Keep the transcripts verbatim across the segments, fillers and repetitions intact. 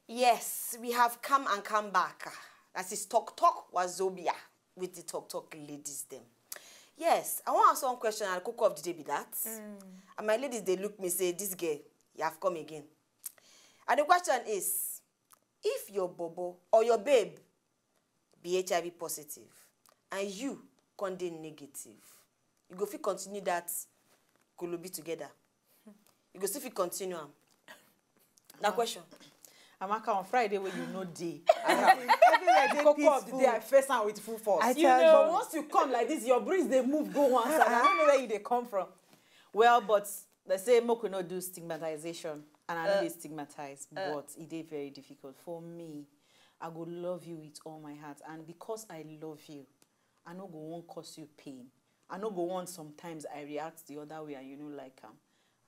Yes, we have come and come back. That is Talk Talk Wazobia with the Talk Talk ladies them. Yes, I want to ask one question and cook of the day be that. And my ladies, they look me say, "This girl, you have come again." And the question is, if your bobo or your babe be H I V positive and you come dey negative, you go fit continue that kolobi together? You go still fit continue am? Na question. Amaka, on Friday when you no dey. Everywhere dey Koko of the day, I peaceful. Face am with full force. I You tell know, you. Once you come like this, your breeze dey move go one side. I don't know where you dey come from. Well, but they say make we no do stigmatization, and I no dey stigmatize, but e dey very difficult for me. I go love you with all my heart, and because I love you, I no go wan cause you pain. I no go want sometimes I react the other way and you no like am.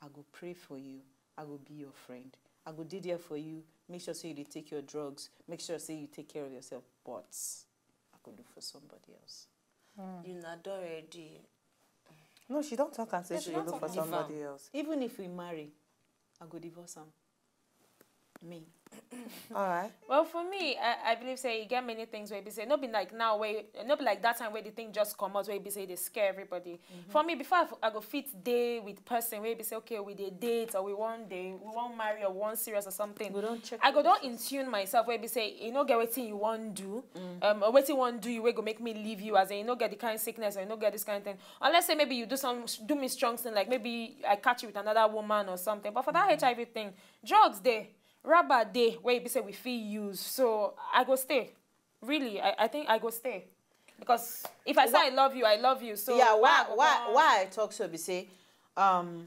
I go pray for you. I go be your friend. I go dey there for you. Make sure say you dey take your drugs. Make sure say you take care of yourself. But I go look for somebody else. You na don already. No, she don't talk and say Yeah, she she will don't look for talk and somebody else. Even if we marry, I go divorce am. Me. All right. Well, for me, I, I believe say you get many things where you say no be like now where no be like that time where the thing just come out where you say they scare everybody. For me, before I, f- I go fit day with person where you say okay we dey date or we one day we won't marry or one serious or something. We don't check I go all don't things. In tune myself where you say you no get wetin you want do, um, or wetin want do you where go make me leave you as in you no get the kind sickness or you no get this kind thing. Unless say maybe you do some do me strong thing like maybe I catch you with another woman or something. But for that H I V thing, drugs dey, rubber dey where you be say we feel use. So I go stay. Really, I, I think I go stay. Because if I say I love you, I love you. So Yeah, why go why come- why I talk so be say, um,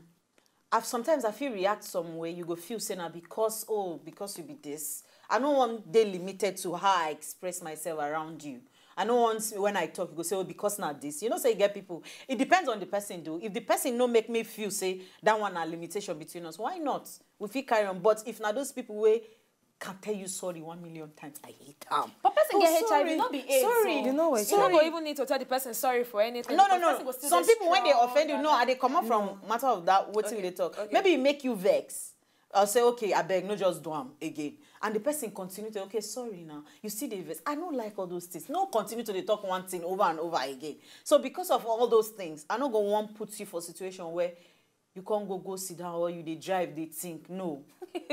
I've sometimes I feel react some way. You go feel say na because oh because you be this. I don't want they limited to how I express myself around you. I don't want when I talk you go say oh because not this. You know say you get people. It depends on the person though. If the person no make me feel say that one a limitation between us, why not? We feel carry on. But if not those people way can tell you sorry one million times, I hate them. But person Oh, get sorry. H I V, not be AIDS. Sorry. So. You know what? You no go even need to tell the person sorry for anything. No, no, because no. person go still Some dey people when they strong offend you, and no, all I they come up from matter of that. What Okay, will they talk? Okay. Maybe it make you vex. I'll say okay, I beg, no, just do am again. And the person continue to okay, sorry now. You see the vex. I don't like all those things. No, continue to dey talk one thing over and over again. So because of all those things, I no go one put you for situation where you can't go go sit down or you they drive they think no.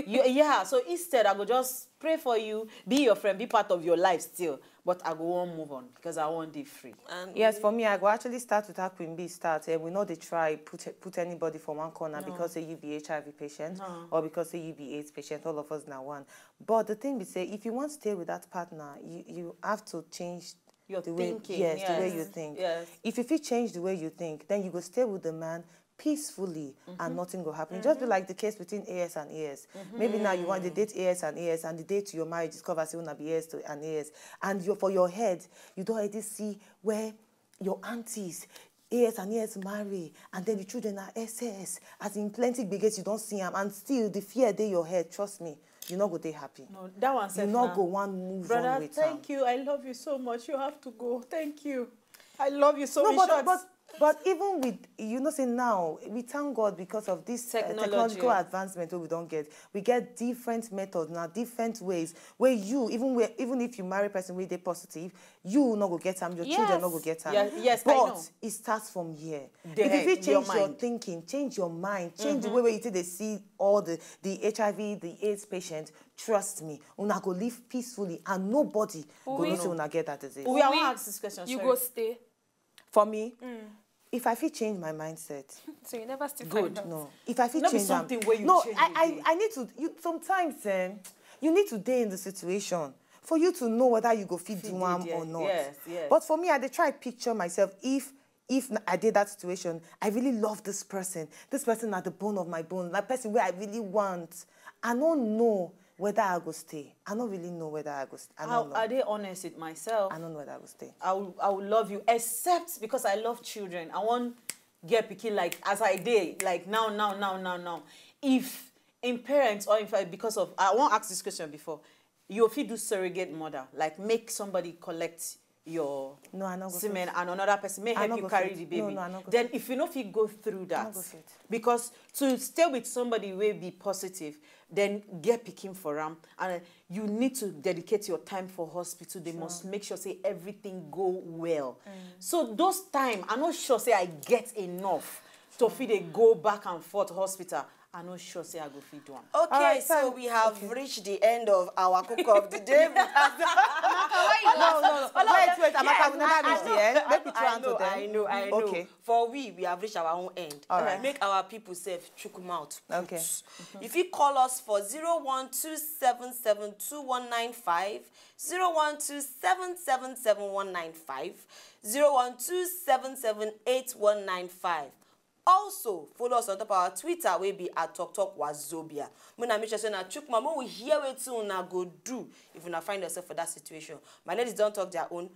You, yeah, so instead I go just pray for you, be your friend, be part of your life still. But I go one move on because I want to be free. And Yes, for me, I go actually start with how Queen B start. Eh, we know they try put put anybody for one corner because say you be H I V patient or because say you be AIDS patient. All of us now one. But the thing be say, if you want to stay with that partner, you, you have to change Your the way, thinking, yes, the way yes. You think. Yes. If you fit change the way you think, then you go stay with the man peacefully and nothing will happen. Just be like the case between A S and A S. Maybe now you want to date A S and A S and the date to your marriage discover say una be A S to and A S. And you for your head, you don't already see where your aunties, A S and A S marry, and then the children are S S. As in plenty biggest you don't see them, and still the fear dey your head. Trust me, you no go dey happy. No, that one You sef no na- go one move Brother, on with thank am. You. I love you so much. You have to go. Thank you. I love you so No, much. but, but but even with you know say now we thank God because of this uh, Technology. Technological advancement wey we don get, we get different methods now, different ways where you even where even if you marry person wey dey positive, you no go get am, your children no go Yes. Get am. Yeah, yes, I But know. It starts from here. The If you head, fit your change your mind. Thinking, change your mind, change the way where you take dey see all the the H I V, the AIDS patient, trust me, una go live peacefully and nobody go We- know say una get that disease. We I We- want to ask this question. You Sorry. Go stay. For me, if I fit change my mindset, So you never still Good. Find out. No, if I fit No be change am, something wey you no, change I, again. I I need to. You sometimes um, you need to dey in the situation for you to know whether you go fit Fit do dey am there. Or not. Yes, yes. But for me, I dey try picture myself if if n- I did that situation. I really love this person. This person at the bone of my bone. That person where I really want. I don't know whether I go stay. I don't really know whether I go. St- I don't How know. Are they honest with myself? I don't know whether I go stay. I will, I will love you, except because I love children. I want get picking like as I did, like now, now, now, now, now. If in parents or in fact because of I won't ask this question before, you fit do surrogate mother, like make somebody collect your No, I no go semen fit. And another person may I help no you go carry fit. The baby. No, no, I no go Then fit. If you no fit go through I no that, go fit. Because to stay with somebody wey be positive, then get pikin for am, and you need to dedicate your time for hospital. They Sure. Must make sure say everything go well. Mm. So those time, I no sure say I get enough to fit dey go back and forth hospital. I no sure say I go fit do am. Okay, All right, so fine. We have Okay. Reached the end of our cook of the day. With us. No, no, no. Wait, wait, Amaka, we never reach the end. Make we try I and know, to them. I know, I know. Okay. For we, we have reached our own end. All right. Make our people sef chook mouth. Okay. If you call us for zero one two seven seven two one nine five, zero one two seven seven seven one nine five, zero one two seven seven eight one nine five. Also, follow us on top of our Twitter, wey be at Talk Talk Wazobia. Muna make sure say na chook mouth, we hear wetin una go do if una find yourself for that situation. My ladies don talk their own.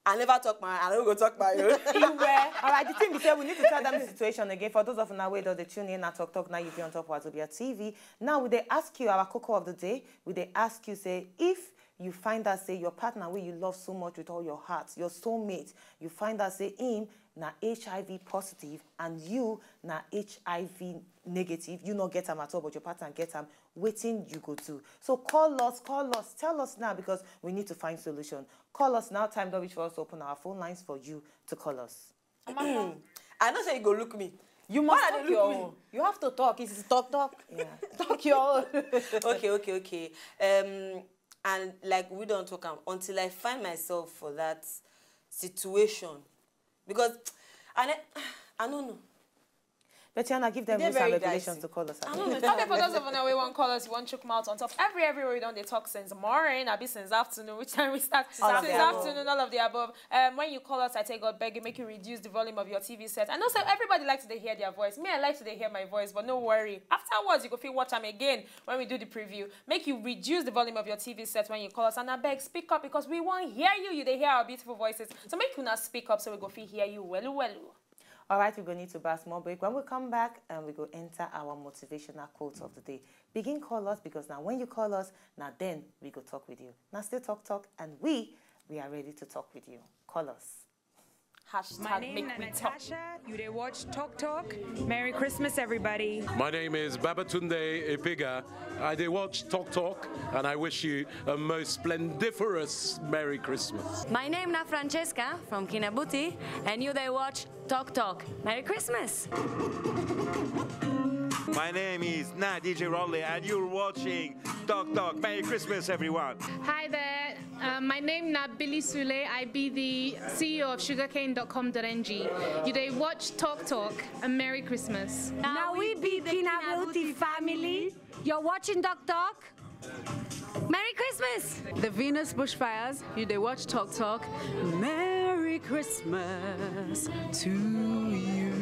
I never talk my, I no go talk my own. Iwe. All right, the thing be say we need to tell them the situation again. For those of una wey don dey tune in, na Talk Talk, now you be on top of Wazobia T V. Now we dey ask you our cocoa of the day. We dey ask you say if you find out say your partner wey you love so much with all your heart, your soulmate, you find out say him na H I V positive and you na H I V negative, you no get am at all, but your partner get am, wetin you go do? So call us, call us, tell us now because we need to find solution. Call us now, time don reach for us to open our phone lines for you to call us. I know say you go look me. You must Why talk you dey your look me? Own. You have to talk. It's talk, talk. Yeah. Talk your own. Okay, okay, okay. Um, and like we don't talk am until I find myself for that situation, because I, ne- I don't know. Betiana, give them They're rules and very regulations dicey. To call us. I don't know. Okay, for those of you wey wan call us, you wan chook mouth on top every everywhere we don dey talk since morning, abi since afternoon, which time we start? All of Since the above. Afternoon, all of the above. Um, when you call us, I take God beg you, make you reduce the volume of your T V set. I know say everybody likes to dey hear their voice. Me, I like to dey hear my voice, but no worry. Afterwards, you go fit watch am again when we do the preview. Make you reduce the volume of your T V set when you call us, and I beg, speak up because we wan hear you. You dey hear our beautiful voices, so make una speak up so we go fit hear you well, well. All right, we go need to buy a small break. When we come back, and we go enter our motivational quote of the day. Begin call us because now when you call us, now then we go talk with you. Now still talk talk, and we we are ready to talk with you. Call us. Hashtag My name make na we talk. Natasha. You dey watch Talk Talk. Merry Christmas, everybody. My name is Babatunde Ipiga. I dey watch Talk Talk, and I wish you a most splendiferous Merry Christmas. My name na Francesca from Kinabuti, and you dey watch Talk Talk. Merry Christmas. My name is na D J Rolly, and you're watching Talk Talk. Merry Christmas, everyone. Hi there. Uh, my name na Billy Sule. I be the C E O of sugarcane dot com dot N G. You dey watch Talk Talk, and Merry Christmas. Now we be the Kinabuti family. You're watching Talk Talk. Merry Christmas. The Venus Bushfires. You dey watch Talk Talk. Merry Christmas to you.